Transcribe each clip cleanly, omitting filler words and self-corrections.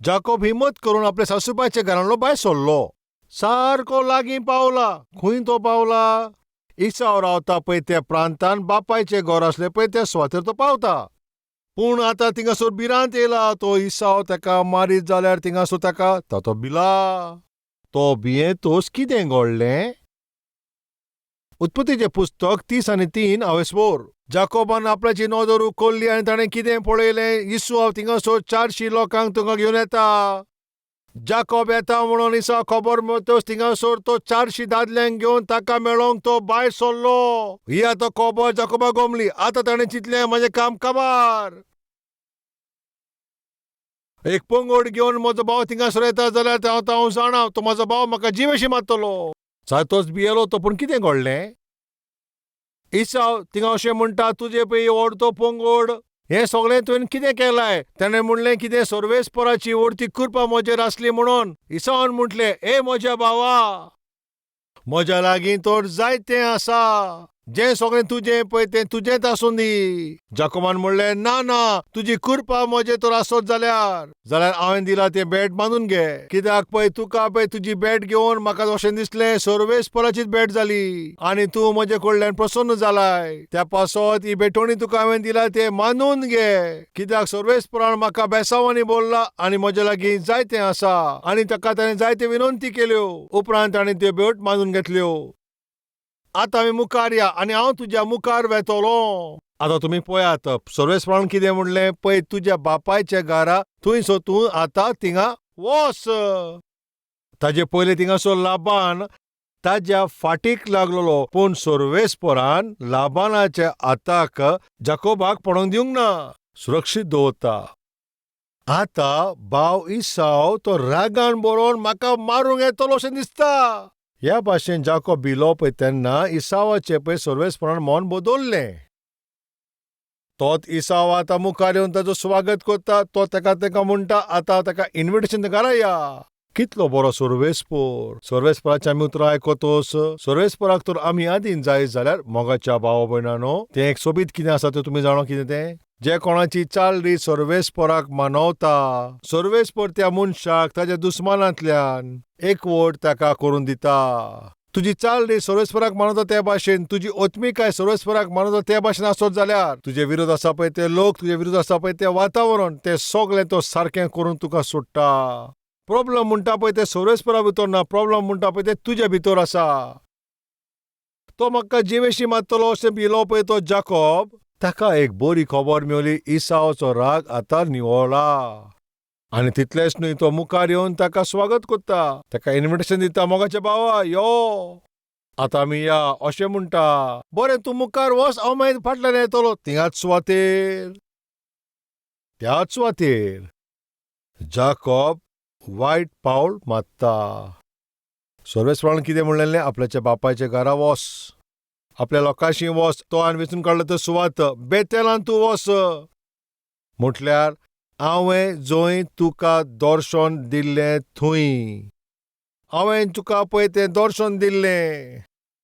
जाकोब हिम्मत करून आपल्या सासूबायच्या घरांतलो भायर सरलो. सारको लागीं पावला. खंय तो पावला? इसाव रावता पळय त्या प्रांतान बापायचें घर आसलें पळय त्या सुवातेर तो पावता. पूण आतां थिंगासर भिरांत येयला, तो इसाव ताका मारीत जाल्यार थिंगासर ताका तो भिला. तो भियेतोच कितें घडलें? उत्पत्तीचें पुस्तक 33 हांवें जाकोबान आपल्याची नदर उखल्ली आनी ताणें कितें पळयलें? इसव थिंगासर 400 लोकांक तुका घेवन येता. जाकोब येता म्हणून इसाव खबर मेळतच थिंगासर तो 400 दादल्यांक घेवन ताका मेळोंक तो भायर सरलो. ही आतां खबर जाकोबाक गोमली. आतां ताणें चिंतलें, म्हजें काम काबार. एक पंगड घेवन म्हजो भाव थिंगासर येता जाल्यार हांव जाणा तो म्हजो भाव म्हाका जिवेशी मारतलो. जायतोच भियेलो तो. पूण कितें घडलें? इसाव थिंगा अशें म्हणटा, तुजे पळय व्हड तो पंगड, हें सगळें तुवें कितें केलाय? ताणें म्हणलें कितें, सर्वेस्पराची व्हडती कृपा म्हजेर आसली म्हणून. इसावान म्हटलें, ए म्हज्या भावा, म्हज्या लागीं तर जायतें आसा, जें सगळें तुजें पळय तें तुजेंच आसूं दी. जाकोबान म्हणलें, ना ना, तुजी कृपा म्हजेर तर आसत जाल्यार जाल्यार हांवें दिला तें भेट मानून घे. कित्याक पळय तुका पळय तुजी भेट घेवन म्हाका अशें दिसलें सर्वेस्पराचीच भेट जाली आनी तूं म्हजे कडल्यान प्रसन्न जालाय. त्या पासत ही भेटवणी तुका हांवें दिला तें मानून घे. कित्याक सर्वेस्परान म्हाका बेसांवांनी बोल्ला आनी म्हज्या लागीं जायतें आसा. आनी ताका ताणें जायते विनंती केल्यो. उपरांत ताणें त्यो भेट मानून घेतल्यो. आतां आमी मुखार या आनी हांव तुज्या मुखार वेतलो. आतां तुमी पळयात, सर्वेस्परान कितें म्हणलें? पळय तुज्या बापायच्या घरा थंयसर तूं आतां थिंगा वच. ताजे पयलीं थिंगासर लाबान ताज्या फाटीक लागलेलो, पूण सर्वेस्परान लाबानाच्या हाताक जाकोबाक पडोंक दिवंक ना, सुरक्षीत दवरता. आतां भाव इसाव तो रागान बरोवन म्हाका मारूंक येतलो अशें दिसता. ह्या भाशेन जाकोब भिलो पळय तेन्ना इसावाचें पळय सर्वेस्परान मन बदल्लें. तोच इसाव आतां मुखार येवन ताचो स्वागत करता. तो ताका ताका म्हणटा, आतां ताका इन्विटेशन घरा या. कितलो बरो सर्वेस्पोर. सर्वेस्पराचें आमी उतरां आयकतोस सर्वेस्पराक तर आमी आदीन जाय जाल्यार मोगाच्या भावा भयणानो, तें एक सोबीत कितें आसा तें तुमी जाणा कितें तें? जे कोणाची चाल रीत सर्वेस्पराक मानवता, सर्वेस्पर त्या मनशाक ताज्या दुस्मानांतल्यान एकवट ताका करून दिता. तुजी चाल रीत सर्वेस्पराक मानवता त्या भाशेन, तुजी ओत्मिकाय सर्वेस्पराक मानवता त्या भाशेन आसत जाल्यार तुजे विरोध आसा पळय ते लोक, तुजे विरोध आसा पळय तें वातावरण, तें सगळें तो सारकें करून तुका सोडटा. प्रॉब्लम म्हणटा पळय ते सर्वेस्परा भितर ना, प्रॉब्लम म्हणटा पळय ते तुज्या भितर आसा. तो म्हाका जिवेशी मारतलो अशें भिलो पळय तो जाकोब, ताका एक बरी खबर मेवली, इसावचो राग आतां निवळा. आनी तितलेंच न्हय, तो मुखार येवन ताका स्वागत करता, ताका इन्विटेशन दिता, मोगाच्या भावा यो, आतां आमी या अशें म्हणटा. बरें, तूं मुखार वच, हांव मागीर फाटल्यान येतलो. थिंगाच सुवातेर, त्याच सुवातेर जाकोब वायट पावल मारता. सर्वेस्परान कितें म्हणलेलें? आपल्याच्या बापायच्या घरा वच, आपल्या लोकांशी वच, तो हांवें वेंचून काडलो तो सुवात बेतेलान तूं वच. म्हटल्यार हांवें जंय तुका दर्शन दिल्लें थंय, हांवें तुका पळय तें दर्शन दिल्लें,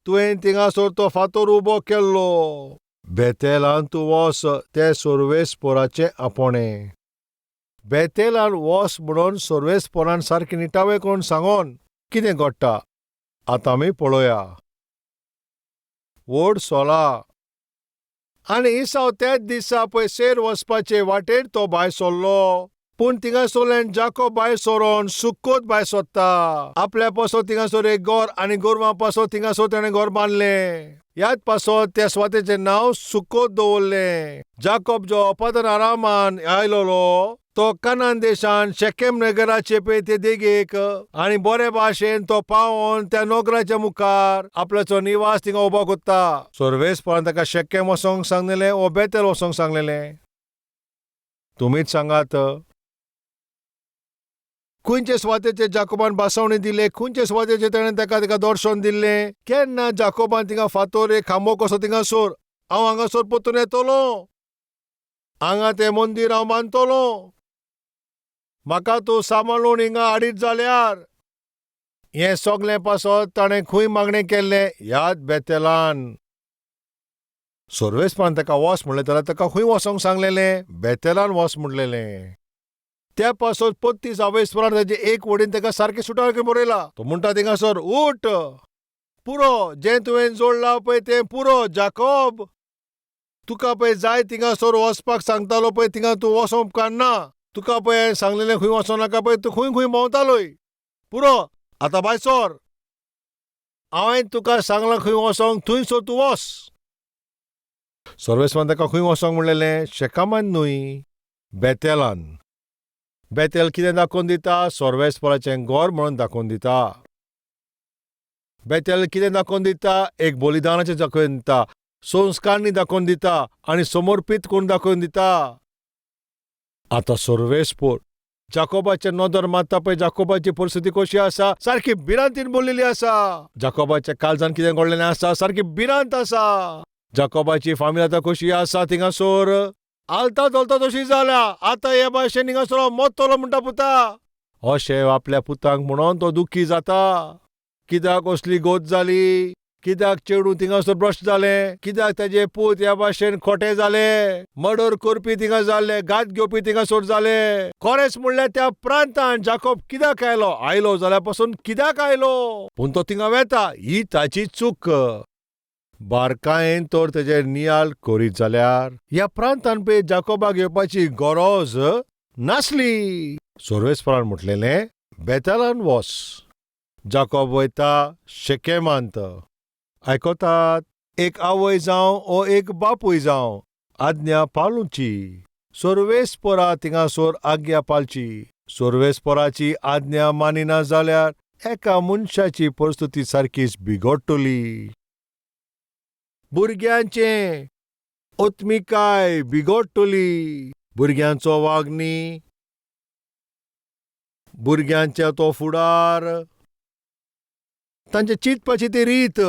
तुवें थिंगासर तो फातर उबो केल्लो, बेतेलान तूं वच, तें सर्वेस्पराचें आपोणें. बेतेलान वच म्हणून सर्वेस्परान सारकें निटावें करून सांगोन कितें घडटा आतां आमी पळोवया. व्हड 16. आनी इसाव त्याच दिसा पळय सेर वचपाचे वाटेर तो भायर सरलो. पूण थिंगासरल्यान जाकोब भायर सरोन सुकोत भायर सोदता. आपल्या पासत थिंगासर एक घर आनी गोरवां पासत थिंगासर ताणें घर बांदलें. ह्याच पासत त्या सुवातेचें नांव सुकोत दवरलें. जाकोब जो पदन आरामान आयलोलो तो कनान देशान शेकेम नगराचे पळय ते देगेक, आनी बरे भाशेन तो पावोन त्या नगराच्या मुखार आपल्याचो निवास थिंगा उबो करता. सर्वेस्परान ताका शेकेम वचोंक सांगलेलें वो बेतेल वचोंक सांगलेलें? तुमीच सांगात. खंयचे सुवातेचेर जाकोबान बासवणी दिले? खंयचे सुवातेचेर ताणें ताका ताका दर्शन दिल्लें? केन्ना जाकोबान थिंगा फातोर एक खांबो कसो थिंगासर, हांव हांगासर परतून येतलो, हांगा तें मंदीर हांव बांदतलो, म्हाका तूं सांबाळून हिंगा हाडीत जाल्यार, हें सगलें पासत ताणें खंय मागणें केल्लें? ह्याच बेतेलान. सर्वेस्परान ताका वच म्हणलें जाल्यार ताका खंय वचोंक सांगलेलें? बेतेलान वच म्हणलेलें. त्या पासत पोत्तीस आवयस्परान ताजे एक वडीन ताका सारकें सुटावे करून बरयला. तो म्हणटा थिंगासर उठ, पुरो जें तुवें जोडलां पळय तें पुरो. जाकोब, तुका पळय जाय थिंगासर वचपाक सांगतालो पळय थिंगा तूं वचोंक उपकारना. तुका पळय हांवें सांगलेलें खंय वचों नाका पळय, तूं खंय खंय भोंवतालोय. पुरो आतां भायर सर. हांवें तुका सांगलां खंय वचोंक, थंयसर तूं वच. सर्वेस्परान ताका खंय वचोंक म्हणलेलें? शेकामान न्हय, बेतेलान. बेतेल कितें दाखोवन दिता? सर्वेस्पराचें घर म्हणून दाखोवन दिता. बेतेल कितें दाखोवन दिता? एक बलिदानाचें दाखोवन दिता, संस्कारणी दाखोवन दिता आनी समर्पीत करून दाखोवन दिता. आतां सर्वेस्पोर जाकोबाचेर नदर मारता पळय, जाकोबाची परिस्थिती कशी आसा? सारकी भिरांतीन भरलेली आसा. जाकोबाच्या काळजान कितें घडलेलें आसा? सारकी भिरांत आसा. जाकोबाची फामील आतां कशी आसा? थिंगासर आलता चलता तशी जाल्या. आतां हे भाशेन हिंगासर मरतलो म्हणटा पुता. अशें आपल्या पुतांक म्हणोन तो दुख्खी जाता. कित्याक असली गोत जाली? कित्याक चेडूं थिंगासर भ्रश्ट जालें? कित्याक ताजे पूत ह्या भाशेन खोटे जाले? मर्डर करपी थिंगा जाल्ले, घात घेवपी थिंगासर जाले. खरेंच म्हणल्यार त्या प्रांतान जाकोब कित्याक आयलो? आयलो जाल्यार पसून कित्याक आयलो? पूण तो थिंगा वेता ही ताची चूक. बारकायेन तर तेजेर नियाळ करीत जाल्यार ह्या प्रांतान पळय जाकोबाक येवपाची गरज नासली. सर्वेस्परान म्हटलेलें बेतालान वस. जाकोब वयता शेकेमांत. आयकतात, एक आवय जावं ओ एक बापूय जावं, आज्ञा पाळुची. सर्वेस्परा थिंगासर आज्ञा पाळची. सर्वेस्पराची आज्ञा मानिना जाल्यार एका मनशाची परिस्थिती सारकीच बिगडटली. भुरग्यांचें आत्मिकाय बिगडटली. भुरग्यांचो वागणी, भुरग्यांच्या तो फुडार, तांचे चिंतपाची ती रीत.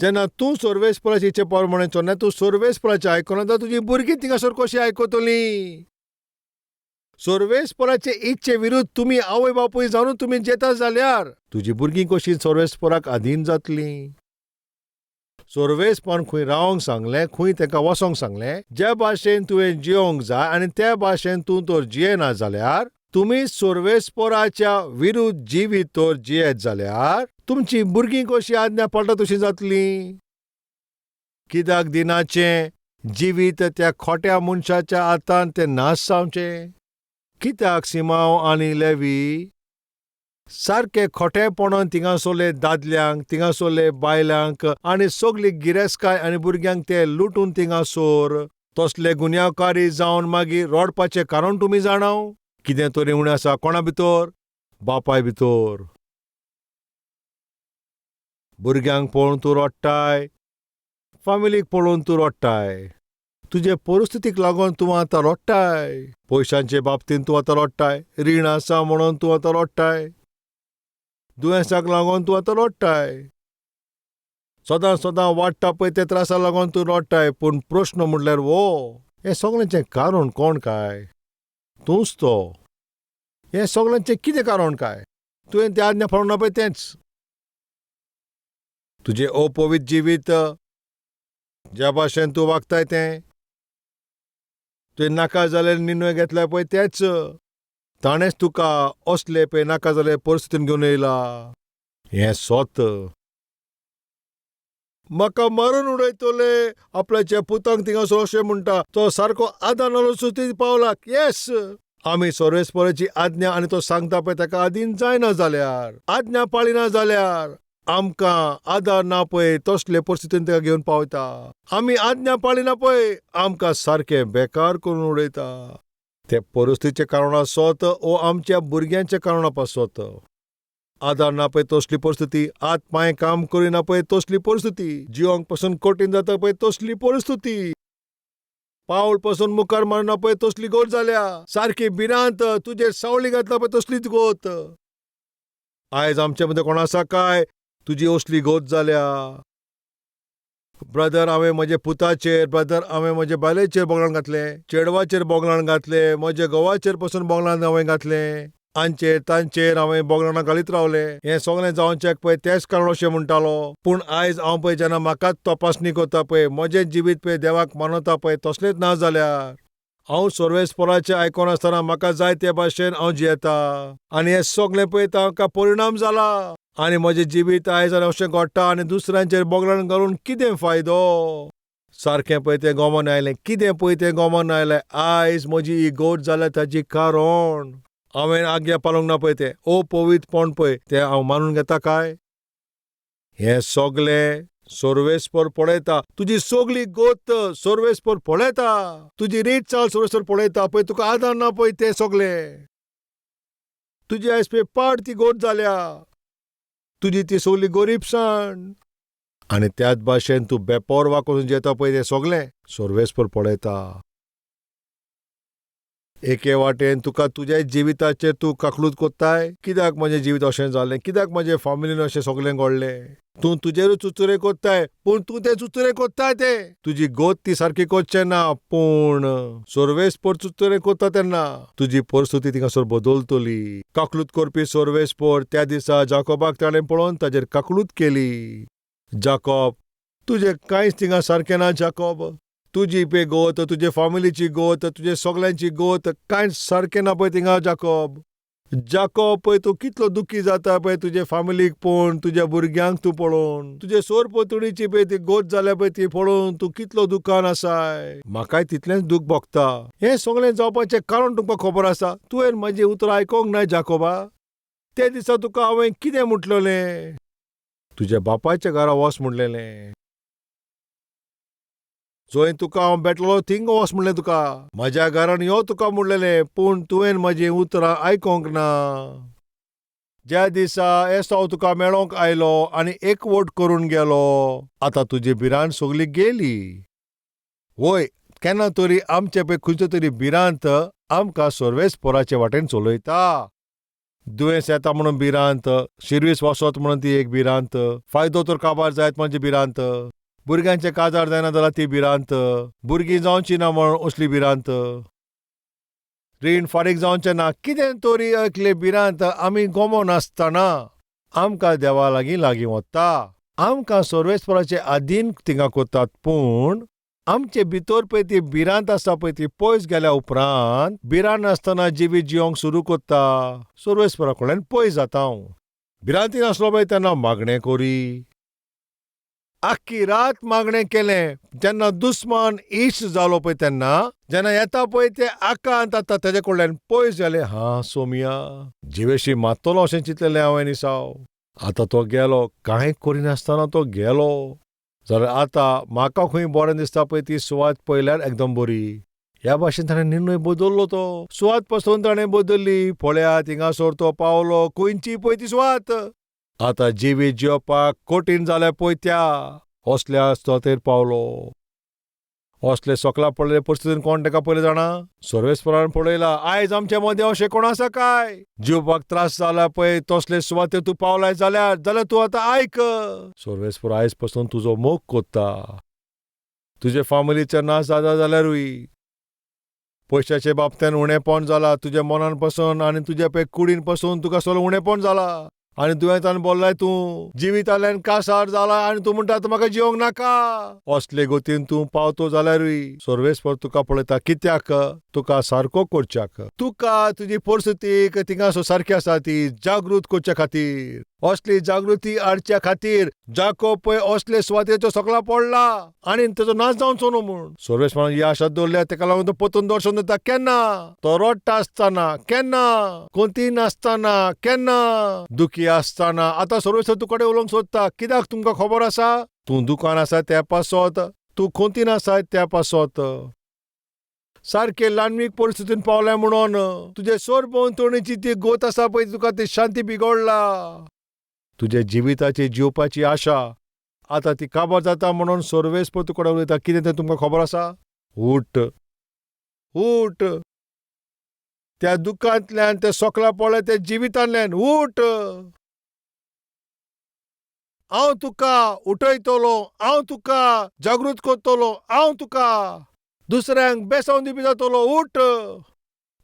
जेन्ना तूं सर्वेस्पराचे इच्छे प्रमाणे चलना, तूं सर्वेस्पराचें आयकना जाल्यार तुजी भुरगीं थिंगासर कशीं आयकतलीं? सर्वेस्पराचे इच्छे विरुद्ध तुमी आवय बापूय जावन तुमी जेता जाल्यार तुजी भुरगीं कशीं सर्वेस्पराक अधीन जातलीं? सर्वेस्परान खंय रावंक सांगलें, खंय ताका वचोंक सांगलें, ज्या भाशेन तुवें जियोंक जाय आनी त्या भाशेन तूं तर जियेना जाल्यार, तुमी सर्वेस्पराच्या विरुद्ध जिवीत तर जियेत जाल्यार तुमची भुरगीं कशीं आज्ञा पडटा तशीं जातलीं? कित्याक दिनाचें जिवीत त्या खोट्या मनशाच्या हातान तें नाश जावचें? कित्याक सिमांव आनी लेवी सारके खोटेपणान थिंगासरले दादल्यांक, थिंगासरले बायलांक आनी सगली गिरेस्तकाय आनी भुरग्यांक ते लुटून थिंगासर तसले गुन्यांवकारी जावन मागीर रडपाचें कारण तुमी जाणाव? कितें तरी उणें आसा कोणा भितर? बापाय भितर. भुरग्यांक पळोवन तूं रडटाय, फामिलीक पळोवन तूं रडटाय, तुजे परिस्थितीक लागून तूं आतां रडटाय, पयशांचे बाबतींत तूं आतां रडटाय, रीण आसा म्हणून तूं आतां रडटाय, दुयेंसाक लागून तूं आतां रडटाय, सदां सदां वाडटा पळय ते त्रासा लागून तूं रडटाय. पूण प्रश्न म्हणल्यार हो, हें सगळ्यांचें कारण कोण काय? तूंच तो. हें सगळ्यांचें कितें कारण काय? तुवें तें आज्ञा पाळूंक ना पळय तेंच. तुजें अपवित्र जिवीत, ज्या भाशेन तूं वागताय तें, तुवें नाका जाल्यार निर्णय घेतला पळय तेंच, ताणेंच तुका असले पळय नाका जाल्ले परिस्थितीन घेवन येयला. हें सत. म्हाका मारून उडयतले आपल्याच्या पुतांक थिंगासर अशें म्हणटा. तो सारको आदान सुती पावला. येस, आमी सर्वेस्पराची आज्ञा आनी तो सांगता पळय ताका आदीन जायना जाल्यार, आज्ञा पाळिना जाल्यार आमकां आदार ना पळय तसले परिस्थितीन ताका घेवन पावता. आमी आज्ञा पाळिना पळय आमकां सारकें बेकार करून उडयता. ते परिस्थितीचें कारण आसत ओ आमच्या भुरग्यांच्या कारणा पासत, आदार ना पळय तसली परिस्थिती, हात पांय काम करिना पळय तसली परिस्थिती, जिवंक पसून कठीण जाता पळय तसली परिस्थिती, पावल पसून मुखार मारना पळय तसली गोत जाल्या, सारकी भिरांत तुजेर सावळी घातला पळय तसलीच गोत. आयज आमचे मदें कोण आसा काय तुजी असली गोत जाल्या? ब्रदर, हांवें म्हज्या पुताचेर, ब्रदर हांवें म्हज्या बायलेचेर बोगलाण घातलें, चेडवाचेर बोगलाण घातलें, म्हज्या घोवाचेर पसून बोगलाण हांवें घातलें, हांचेर तांचेर हांवें बोगलाणां घालीत रावलें. हें सगळें जावचें पळय तेंच कारण अशें म्हणटालो. पूण आयज हांव पळय जेन्ना म्हाकाच तपासणी करता पळय, म्हजें जिवीत पळय देवाक मानवता पळय तसलेंच ना जाल्यार हांव सर्वेस्पराचें आयकनासतना म्हाका जाय ते भाशेन हांव जियेता आनी हें सगलें पळय तांकां परिणाम जाला आनी म्हजें जिवीत आयज आनी अशें घडटा आनी दुसऱ्यांचेर बोगलान घालून कितें फायदो? सारकें पळय तें गोमोन आयलें, कितें पळय तें गोमोन आयलें, आयज म्हजी ही गोट जाल्या ताजी कारण हांवें आज्ञा पाळूंक ना पळय तें अपवित्रपण पळय तें हांव मानून घेता काय? हें सगलें सर्वेस्पर पळयता, तुजी सगली गोत सर्वेस्पर पळयता, तुजी रीत चाल सर्वेस्पर पळयता पळय, तुका आदार ना पळय तें सगलें. तुजी आयज पळय पाड ती गोत जाल्या, तुजी ती सगली गोरीबसाण आनी त्याच भाशेन तूं बेपोरवा करून जेता पळय तें सगलें सर्वेस्पर पळयता. एके वाटेन तुका तुज्या जिविताचेर तूं काकलूत कोत्ताय, कित्याक म्हजें जिवीत अशें जालें, कित्याक म्हजे फामिलीन अशें सगलें घडलें, तूं तुजेरूच चुचुरे कोत्ताय, पूण तूं तें चुचुरे कोत्ताय तें तुजी गोत ती सारकी कोच्चें ना, पूण सर्वेस्पर चुचुरे कोत्ता तेन्ना तुजी परिस्थिती थिंगासर बदलतली. काकलूत करपी सर्वेस्पर त्या दिसा जाकोबाक ताणें पळोवन ताजेर काकलूत केली. जाकोब, तुजें कांयच थिंगा सारकें ना जाकोब, तुजी पळय गोत, तुजे फामिलीची गोत, तुजे सगल्यांची गोत कांयच सारकें ना पळय थिंगा जाकोब. जाकोब पळय तूं कितलो दुखी जाता पळय तुजे फामिलीक पळोवन, तुज्या भुरग्यांक तूं पळोवन, तुजे सोरपोतणीची पळय ती गोत जाल्या पळय ती पळोवन तूं कितलो दुखान आसाय. म्हाकाय तितलेंच दूख भोगता. हें सगळें जावपाचें कारण तुमकां खबर आसा. तुवें म्हाजीं उतरां आयकोंक नाय जाकोबा. त्या दिसा तुका हांवें कितें म्हटलेलें? तुज्या बापायच्या घरा वच म्हणलेलें. जंय तुका हांव भेटलो थिंग वच म्हणलें तुका. म्हज्या घरान यो तुका म्हणलेलें, पूण तुवें म्हजीं उतरां आयकोंक ना. ज्या दिसा एसाव तुका मेळोंक आयलो आनी एकवट करून गेलो, आतां तुजी भिरांत सगली गेली. वय, केन्ना तरी आमचे पळय खंयचो तरी भिरांत आमकां सर्वेस्पराचे वाटेन चलयता. दुयेंस येता म्हणून भिरांत, शिर्वीस वचत म्हणून ती एक भिरांत, फायदो तर काबार जायत म्हणजे भिरांत, भुरग्यांचें काजार जायना जाल्यार ती भिरांत, भुरगीं जावची ना म्हणून असली भिरांत, रीण फारीक जावचें ना, कितें तरी एकली भिरांत आमी गमोनासतना आमकां देवा लागीं लागीं वता, आमकां सर्वेस्पराचे आदीन थिंगा करतात. पूण आमचे भितर पळय ती भिरांत आसा पळय ती पयस गेल्या उपरांत भिरांत नासतना जिवीत जिवंक सुरू करता, सर्वेस्परा कडल्यान पयस जाता. हांव भिरांती नासलो पळय तेन्ना मागणें करी, आख्खी रात मागणें केलें. जेन्ना दुस्मान इश्ट जालो पळय तेन्ना, जेन्ना येता पळय ते आकांत आतां तेजे कडल्यान पयस जाले. हा सोमिया, जिवेशी मारतलो अशें चिंतलेलें हांवें निसाव. आतां तो गेलो, कांय करिनासतना तो गेलो. जाल्यार आतां म्हाका खंय बरें दिसता पळय ती सुवात पळयल्यार एकदम बरी. ह्या भाशेन ताणें निर्णय बदल्लो, तो सुवात पसून ताणें बदल्ली. पळयात हिंगासर तो पावलो, खंयची पळय ती सुवात. आतां जिवीत जिवपाक कठीण जालें पळय त्या असल्या सुवातेर पावलो. असले सकला पडलेले परिस्थितीन कोण ताका पळयलें जाणा? सर्वेस्परान पळयला. आयज आमचे मदें अशें कोण आसा काय? जिवपाक त्रास जाला पळय तसले सुवातेर तूं पावलाय जाल्यार, जाल्यार तूं आतां आयक, सर्वेस्पर आयज पसून तुजो मोग कोत्ता. तुजे फामिलीचो नाश जाता जाल्यारूय, पयशाचे बाबतीन उणेपण जाला तुज्या मनान पसून आनी तुज्या पळय कुडीन पसून तुका सगळें उणेपण जाला आनी दुयेंतान बोल्लाय तूं, जिवितांतल्यान कासार जाला आनी तूं म्हणटा आतां म्हाका जिवंक नाका. असले गतीन तूं पावतो जाल्यारूय सर्वेस्पर तुका पळयता. कित्याक? तुका सारको करच्याक, तुका तुजी परिस्थितीक थिंगासर सारकी आसा ती जागृत करच्या खातीर, असली जागृती हाडच्या खातीर. जाकोब पळय असले सुवातेचो सकला पडला आनी तेजो नाश जावचो न्हू म्हूण सर्वेस्परान ही आशा दवरल्या. तेका लागून तो परतून दर्शन दिता. केन्ना तो रडटा आसतना, केन्ना कोंती नासतना, केन्ना दुखी आसतना. आतां सर्वेस्पर तुका कडेन उलोवंक सोदता. कित्याक तुमकां खबर आसा? तूं दुकान आसा त्या पासत, तूं कोंतीन आसा त्या पासत, सारके ल्हानवीक परिस्थितीन पावलाय म्हणून तुजे सरभोंवतणीची ती गोत आसा पळय तुका ती शांती बिगडला. तुज्या जिविताची जिवपाची आशा आतां ती काबार जाता म्हणून सर्वेस्पर तुका कडेन उलयता. कितें तें तुमकां खबर आसा? उठ, उठ, त्या दुखांतल्यान, त्या सोकला पडल्या त्या जिवितांतल्यान उठ. हांव तुका उठयतलो, हांव तुका जागृत करतलो, हांव तुका दुसऱ्यांक बेसांव दिवपी जातलो. उठ.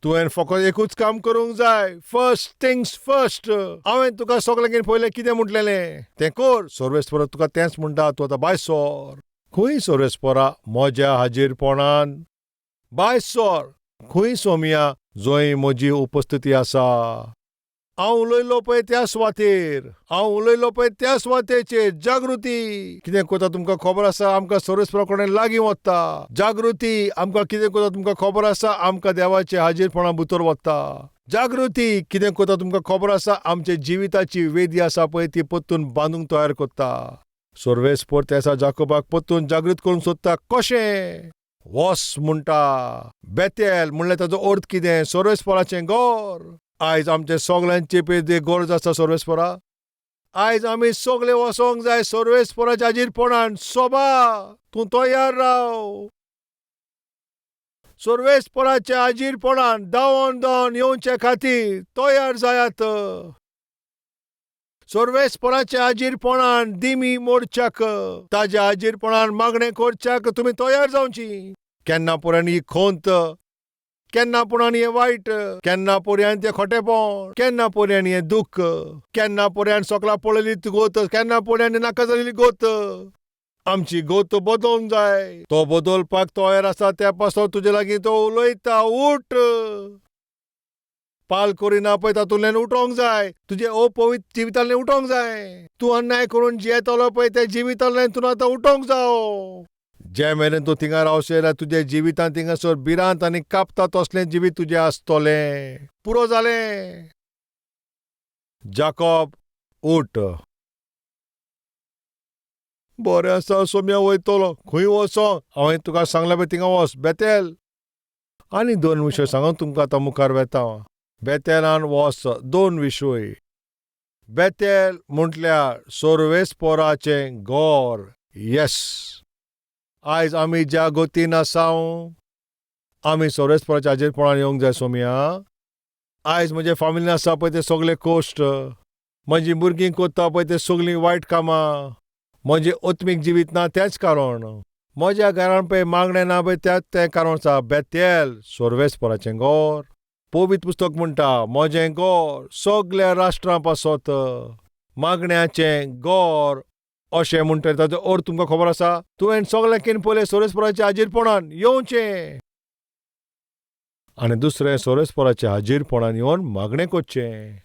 तुवें फकत एकूच काम करूंक जाय, फर्स्ट थिंग्स फर्स्ट. हांवें तुका सगळ्यांगेर पयलें कितें म्हटलेलें तें कर. सर्वेस्परा तुका तेंच म्हणटा, तूं आतां भायर सर. खंय सर्वेस्परा? म्हज्या हाजीरपणान, बाय सोर खंय सोमया जंय म्हजी उपस्थिती आसा. हांव उलयलो पळय त्या सुवातेर, हांव उलयलो पळय त्या सुवातेचेर जागृती कितें करता तुमकां खबर आसा? आमकां सर्वेस्परा कडेन लागीं वता. जागृती आमकां कितें करता तुमकां खबर आसा? आमकां देवाचे हाजीरपणा भितर वता. जागृती कितें करता तुमकां खबर आसा? आमच्या जिविताची वेदी आसा पळय ती परतून बांदूंक तयार करता. सर्वेस्पर त्या दिसा जाकोबाक परतून जागृत करूंक सोदता. कशें? वस म्हणटा. बेतेल म्हणल्यार ताचो अर्थ कितें? सर्वेस्पराचें घर. आयज आमचे सगल्यांची पळय गरज आसा सर्वेस्परा. आयज आमी सगळे वचोंक जाय सर्वेस्पराच्या हाजीरपणान. सोबा तूं तयार राव. सर्वेस्पराच्या हाजीरपणान धांवन धांवन येवचे खातीर तयार जायात. सर्वेस्पराच्या हाजीरपणान दिमी मोडच्याक, ताज्या हाजीरपणान मागणें करच्याक तुमी तयार जावची. केन्ना पर्यंत ही खंत, केन्ना पर्यंत हें वायट, केन्ना पर्यंत तें खोटेपण, केन्ना पर्यंत हें दुख्ख, केन्ना पर्यंत सकला पळयली गोत, केन्ना पर्यंत नाका जालेली गोत. आमची गोत बदलोंक जाय. तो बदलपाक तयार आसा. त्या पासत तुजे लागीं तो उलयता. उठ. पाल करिना पळय तातूंतल्यान उठोंक जाय. तुजें अपवित्र जिवितांतल्यान उठोंक जाय. तूं अन्याय करून जियेतलो पळय त्या जिवितांतल्यान तूं आतां उठोंक जावो. जे मेरेन तूं थिंगा रावशें जाल्यार तुज्या जिवितांत थिंगासर भिरांत आनी कापता तसलें जिवीत तुजें आसतलें. पुरो जालें. जाकोब उठ. बरें आसा सोम्या, वयतलो. खंय वचो? हांवें तुका सांगलां पळय थिंगा वच, बेतेल. आनी दोन विशय सांगून तुमकां आतां मुखार वेता. बेतेलान वच. दोन विशय. बेतेल म्हटल्यार सर्वेस्पराचें घर. येस. आयज आमी ज्या गतीन आसाव, आमी सर्वेस्पराच्या हाजीरपणान येवंक जाय सोमया. आयज म्हजे फामिलीन आसा पळय ते सगळे कोश्ट, म्हजी भुरगीं करता पळय ते सगळीं वायट कामां, म्हजें आत्मीक जिवीत ना तेंच कारण. म्हज्या घरान पळय मागणें ना पळय त्याच तें कारण आसा. बेतेल सर्वेस्पराचें घर. पवित्र पुस्तक म्हणटा, म्हजें घर सगल्या राष्ट्रां पासत मागण्याचें घर अशें म्हणटा. ताचो अर्थ तुमकां खबर आसा? तुवें सगळ्यांकीन पयलें सर्वेस्पराच्या हाजीरपणान येवचें आनी दुसरें सर्वेस्पराच्या हाजीरपणान येवन मागणें करचें.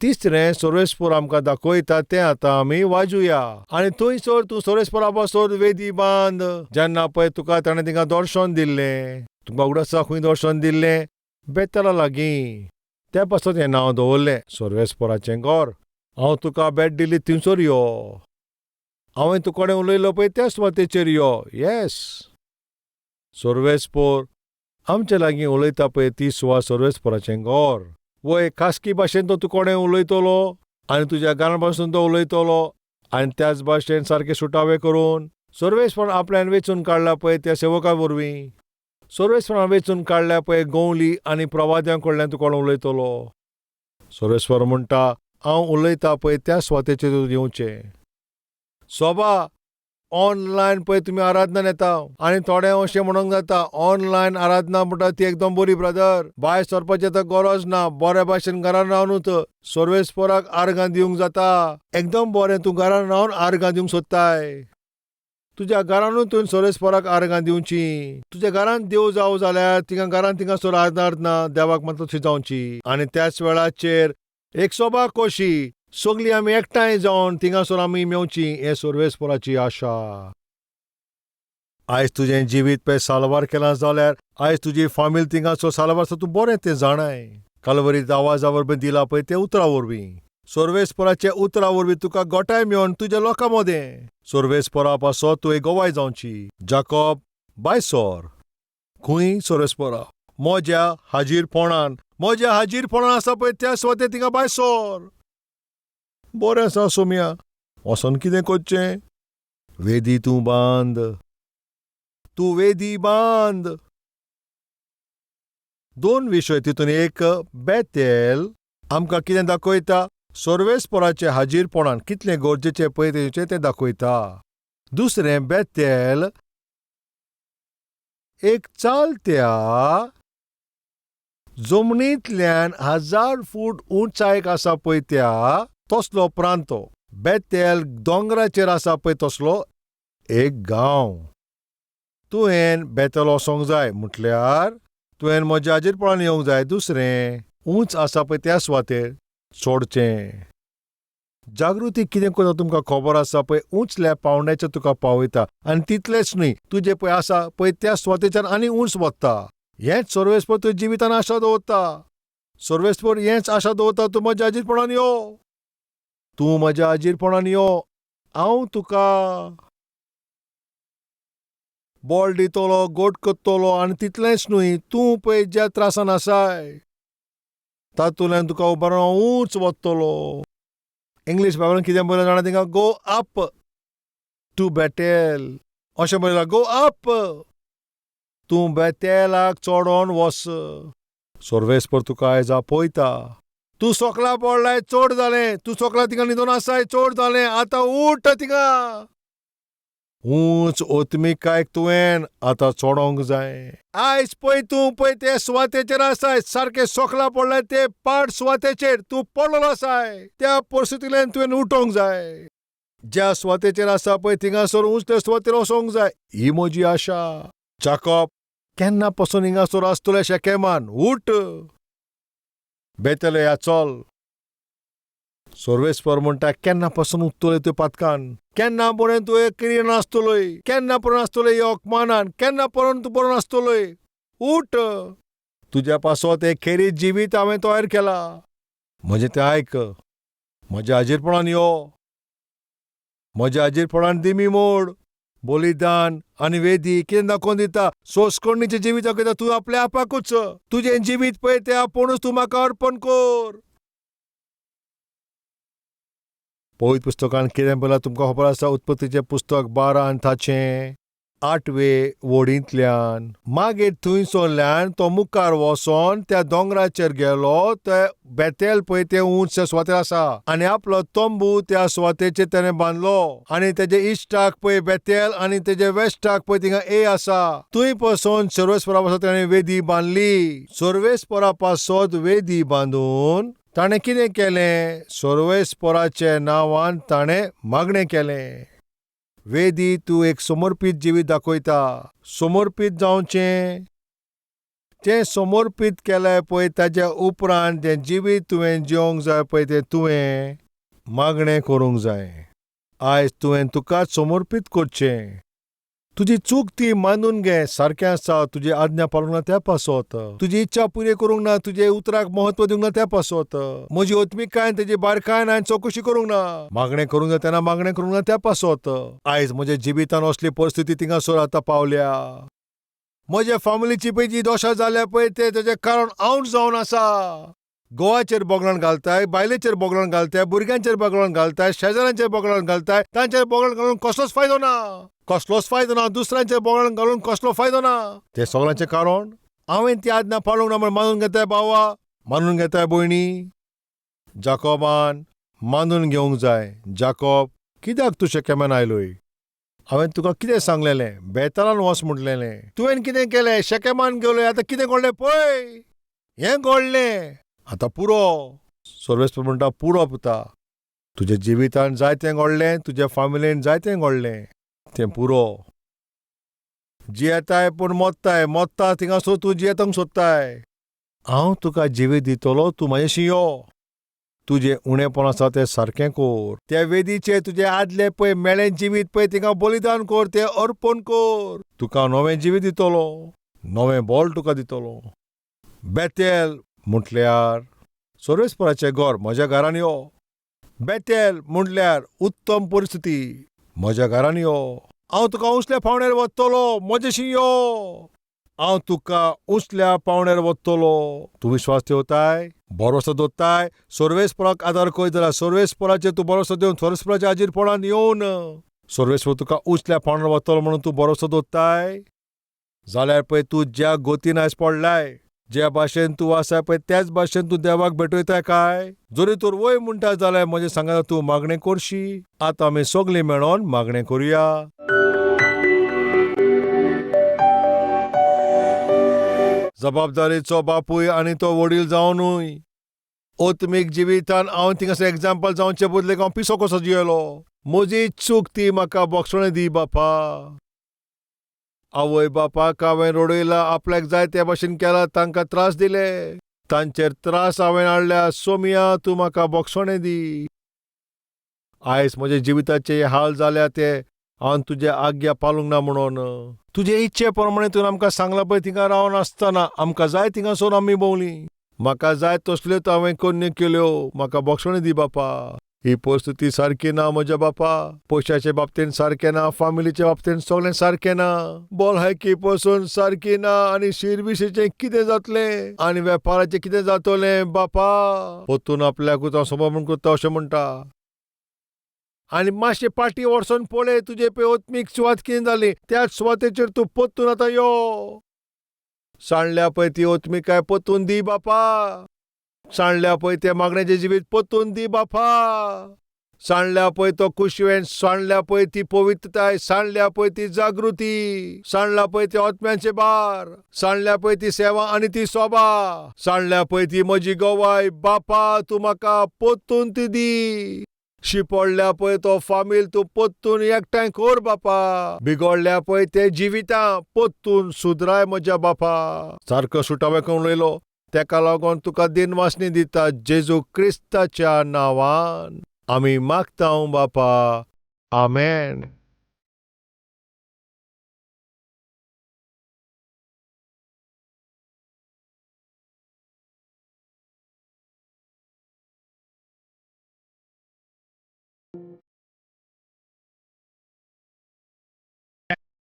तिसरें सर्वेस्पर आमकां दाखयता तें आतां आमी वाजुया. आनी थंयसर तूं सर्वेस्परा पासत वेदी बांद. जेन्ना पळय तुका ताणें थिंगा दर्शन दिल्लें. तुमकां उगडास आसा खंय दर्शन दिल्लें? बेतला लागीं. त्या पासत हें नांव दवरलें, सर्वेस्पराचें घर. हांव तुका भेट दिली थंयसर यो. हांवें तुका कडेन उलयलो पळय त्या सुवातेचेर यो. येस. सर्वेस्पर आमचे लागीं उलयता पळय ती सुवात सर्वेस्पराचें घर. वय खासगी भाशेन तो तुका कडेन उलयतलो आनी तुज्या घरा पासून तो उलयतलो आनी त्याच भाशेन सारके सुटावे करून सर्वेस्परान आपल्यान वेंचून काडला पळय त्या सेवका वरवीं, सर्वेस्परान वेंचून काडल्या पळय गवली आनी प्रवाद्यां कडल्यान तुका कोण उलयतलो. सर्वेस्पर म्हणटा, हांव उलयता पळय त्या सुवातेचेर तूं येवचें. सोबा ऑनलायन पळय तुमी आराधना येता आनी थोडे अशें म्हणूंक जाता, ऑनलायन आराधना म्हणटा ती एकदम बरी ब्रदर, भायर सरपाची आतां गरज ना. बरे भाशेन घरान रावनूच सर्वेस्पराक आर्गां दिवंक जाता. एकदम बरें, तूं घरान रावन आर्गां दिवंक सोदताय. तुज्या घरानूच तुवें सर्वेस्पराक आर्गां दिवची. तुज्या घरान देव जावं जाल्यार थिंगा घरान थिंगासर आराधना देवाक मात तशी जावची. आनी त्याच वेळाचेर एक सोबा कशी सगळीं आमी एकठांय जावन थिंगासर आमी मेवची, हें सर्वेस्पराची आशा. आयज तुजें जिवीत पळय साल्वार केलां जाल्यार, आयज तुजी फामील थिंगासर साल्वार आसा, तूं बरें तें जाणाय. कालवरी आवाजा वरवीं दिला पळय ते उतरां वरवीं, सर्वेस्पराच्या उतरां वरवीं तुका गोठाय मेळोन तुज्या लोकां मदें सर्वेस्परा पासत तूं एक गवाय जावची. जाकोब बायसोर. खंय सर्वेस्परा? म्हज्या हाजीरपणान. म्हज्या हाजीरपणान आसा पळय त्या सुवातेर थिंगा बायसोर. बरें आसा सोमया, वचोन कितें करचें? वेदी तूं बांद. तूं वेदी बांद. दोन विशय. तितून एक बेतेल आमकां कितें दाखयता? सर्वेस्पराचें हाजीरपणान कितलें गरजेचें पळय तें तें दाखयता. दुसरें बेतेल एक चालत्या जमनींतल्यान 1000 फूट उंचायेक आसा पळय त्या तसलो प्रांत. बेतेल दोंगराचेर आसा पळय तसलो एक गांव. तुवें बेतल वचोंक जाय, म्हटल्यार तुवें म्हज्या हाजीरपणान येवंक जाय. दुसरें, उंच आसा पळय त्या सुवातेर चोडचें. जागृती कितें करता तुमकां खबर आसा पळय, उंचल्या पावंड्याचेर तुका पावयता. आनी तितलेंच न्हय, तुजें पळय आसा पळय त्या सुवातेच्यान आनी उंच वता. हेंच सर्वेस्पर तुज्या जिवितान आशा दवरता. सर्वेस्पर हेंच आशा दवरता, तूं म्हज्या हाजीरपणान यो, तूं म्हज्या हाजीरपणान यो, हांव तुका बळ दितलो, गोट करतलो. आनी तितलेंच न्हय, तूं पळय ज्या त्रासान आसाय तातूंतल्यान तुका उबारून हांव उंच वतलो. इंग्लीश बायबलान कितें बरयलां जाणा थिंगा, गो अप टू बेटेल अशें बरयलां. गो अप, तूं बेतेलाक चोडोन वस. सर्वेस्पर तुका आयज आपयता. तूं सोकला पडलाय, चड जालें. तूं सोकला थिंगा न्हिदोन आसाय, चड जालें. आतां उठ थिंगा. उंच ओतमिकायक तुवें आतां चोडोंक जाय. आयज पळय तूं पळय ते सुवातेचेर आसाय, सारकें सोकला पडलाय ते पाड सुवातेचेर तूं पडलेलो आसाय. त्या परिस्थितींतल्यान तुवें उठोंक जाय. ज्या सुवातेचेर आसा पळय थिंगासर उंचले सुवातेर वचोंक जाय. ही म्हजी आशा. जाकॉब केन्ना पसून हिंगासर आसतले शेकेमान, उठ, बेतले या चल. सर्वेस्पर म्हणटा, केन्ना पसून उठतले तूं पातकान, केन्ना पर्यंत तुवें क्रियेन आसतलोय, केन्ना पर्यंत आसतलोय अपमानान, केन्ना पर्यंत तूं बरो आसतलोय. उठ, तुज्या पासत एक खेरीत जिवीत हांवें तयार केला. म्हजें तें आयक, म्हज्या हाजीरपणान यो, म्हज्या हाजीरपणान दिमी मोड, बलिदान आनी वेदी कितें दाखोवन दिता. सोंसकर्णीचें जिवीत दाखयता. तूं आपल्या आपाकूच तुजें जिवीत पळय तें आपुणूच तूं म्हाका अर्पण कर. पवित्र पुस्तकान कितें बरयलां तुमकां खबर आसा. उत्पत्तीचें पुस्तक 12 आनी ताचें 8वे वडींतल्यान. मागीर थंयसरल्यान तो मुखार वचोन त्या दोंगराचेर गेलो. ते बेतेल पळय ते उंच सुवातेर आसा आनी आपलो तंबू त्या सुवातेचेर तेणें बांदलो. आनी तेजे इश्टाक पळय बेतेल आनी तेजे वेस्टाक पळय थिंगा ए आसा. थंय पसून सर्वेस्परा पासत तेणें वेदी बांदली. सर्वेस्परा पासत वेदी बांदून ताणें कितें केलें? सर्वेस्पराच्या नांवान ताणें मागणें केलें. वेदी तूं एक समर्पीत जिवीत दाखयता. समर्पीत जावचें, तें समर्पीत केलें पळय ताज्या उपरांत तें जिवीत तुवें जिवंक जाय पळय, तें तुवें मागणें करूंक जाय. आयज तुवें तुकाच समर्पीत करचें. तुजी चूक ती मानून घे, सारकें आसा. तुजी आज्ञा पाळूंक ना त्या पासत, तुजी इच्छा पुरी करूंक ना, तुजे उतराक म्हत्व दिवंक ना त्या पासत, म्हजी ओतमिकायन तेजी बारकायन हांवें चवकशी करूंक ना, मागणें करूंक जाय तेन्ना मागणें करूंक ना त्या पासत. आयज म्हज्या जिवितान असली परिस्थिती थिंगासर आतां पावल्या. म्हज्या फामिलीची पळय जी दोशा जाल्या पळय ते तेजें कारण हांवच जावन आसा. गोवाचेर बोगलान घालताय, बायलेचेर बोगलान घालताय, भुरग्यांचेर बोगलान घालताय, शेजाऱ्यांचेर बोगलान घालताय. तांचेर बोगलान घालून कसलोच फायदो ना, कसलोच फायदो ना. दुसऱ्यांचेर बोगलान घालून कसलो फायदो ना. तें सगळ्यांचें कारण हांवें ती आज्ञा पाळूंक ना म्हण मानून घेताय भावा, मानून घेताय भयणी. जाकोबान मानून घेवंक जाय. जाकोब, कित्याक तूं शेकेमान आयलोय? हांवें तुका कितें सांगलेलें? बेतालान वच म्हटलेलें. तुवें कितें केलें? शेकेमान गेलोय. आतां कितें घडलें पळय, हें घडलें. आतां पुरो. सर्वेस्पर म्हणटा, पुरो पुता, तुज्या जिवितान जायतें घडलें, तुज्या फामिलीन जायतें घडलें, तें पुरो. जियेताय पूण मोत्ताय, मोत्ता थिंगासर तूं जियेतंक सोदताय. हांव तुका जिवीत दितलो, तूं म्हाजेशी यो. तुजें उणेपण आसा तें सारकें कर. त्या वेदीचेर तुजें आदलें पळय मेळें जिवीत पळय थिंगा बलिदान कर, तें अर्पण कर. तुका नवें जिवीत दितलो, नवें बळ तुका दितलो. बेतेल म्हटल्यार सर्वेस्पराचें घर, म्हज्या घरान यो. बेतेल म्हटल्यार उत्तम परिस्थिती, म्हज्या घरान यो. हांव तुका उंचल्या पावण्यार वतलो, म्हजेशी यो. हांव तुका उंचल्या पावण्यार वतलो. तूं विश्वास ठेवताय, भरोसो दवरताय, सर्वेस्पराक आदार करीत जाल्यार सर्वेस्पराचेर तूं भरोसो दिवन सर्वेस्पराच्या हाजीरपणान येवन सर्वेस्पर तुका उंचल्या पावण्यार वतलो म्हणून तूं भरोसो दवरताय जाल्यार पळय तूं ज्या गोतीन आयज पडलाय, ज्या भाशेन तूं आसा पळय त्याच भाशेन तूं देवाक भेटयताय काय? जरी तर वय म्हणटा जाल्यार म्हजें सांगात, तूं मागणें करशी. आतां आमी सगलीं मेळोन मागणें करुया. जबाबदारीचो बापूय आनी तो वडील जावनूय ओतमीक जिवितान हांव थिंगासर एग्जाम्पल जावचे बदलेक हांव पिसो कसो जियेलो. म्हजी चूक ती म्हाका बक्षणे दी बापा. आवय बापाक हांवें रडयला, आपल्याक जाय ते भाशेन केला, तांकां त्रास दिले, तांचेर त्रास हांवें हाडल्या. सोमिया, तूं म्हाका बोगसणें दी. आयज म्हज्या जिविताचे हाल जाल्या ते हांवें तुजे आज्ञा पालूंक ना म्हणून. तुजे इच्छे प्रमाणे तुवें आमकां सांगलां पळय, थिंगा रावन आसतना आमकां जाय थिंगासोन आमी भोंवलीं. म्हाका जाय तसल्योच हांवें कोन्न्यो केल्यो. म्हाका बोगसणें दी बापा. ही परिस्थिती सारकी ना म्हज्या बापा. पयशाचे बाबतीन सारकें ना, फामिलीच्या बाबतीन सगळें सारकें ना, भलायकी पसून सारकी ना, आनी शिर्विसेचें कितें जातलें आनी वेपाराचें कितें जातलें बापा. परतून आपल्याकूच हांव समर्पण करता अशें म्हणटा. आनी मातशें पाटी वचोन पळय तुजे पळय ओत्मीक सुवात कितें जाली, त्याच सुवातेचेर तूं परतून आतां यो. सांडल्या पळय ती ओत्मिकाय परतून दी बापा. सांडल्या पळय त्या मागण्याचें जिवीत परतून दी बापा. सांडल्या पळय तो कुशवेन, सांडल्या पळय ती पवित्रताय, सांडल्या पळय ती जागृती, सांडल्या पळय ते आत्म्यांचे बार, सांडल्या पळय ती सेवा आनी ती सोबा, सांडल्या पळय ती म्हजी गवाय बापा, तूं म्हाका परतून ती दी. शिपडल्या पळय तो फामील तूं परतून एकठांय कर बापा. बिगडल्या पळय ते जिवितां परतून सुदराय म्हज्या बापा. सारको सुटावे करून उलयलो, तेका लागून तुका दिनवासनी दिता जेजू क्रिस्ताच्या नांवान आमी मागता बापा, आमेन.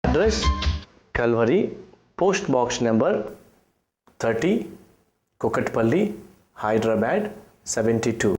Address: Calvary, Post Box number 30, Kukatpally, Hyderabad 72.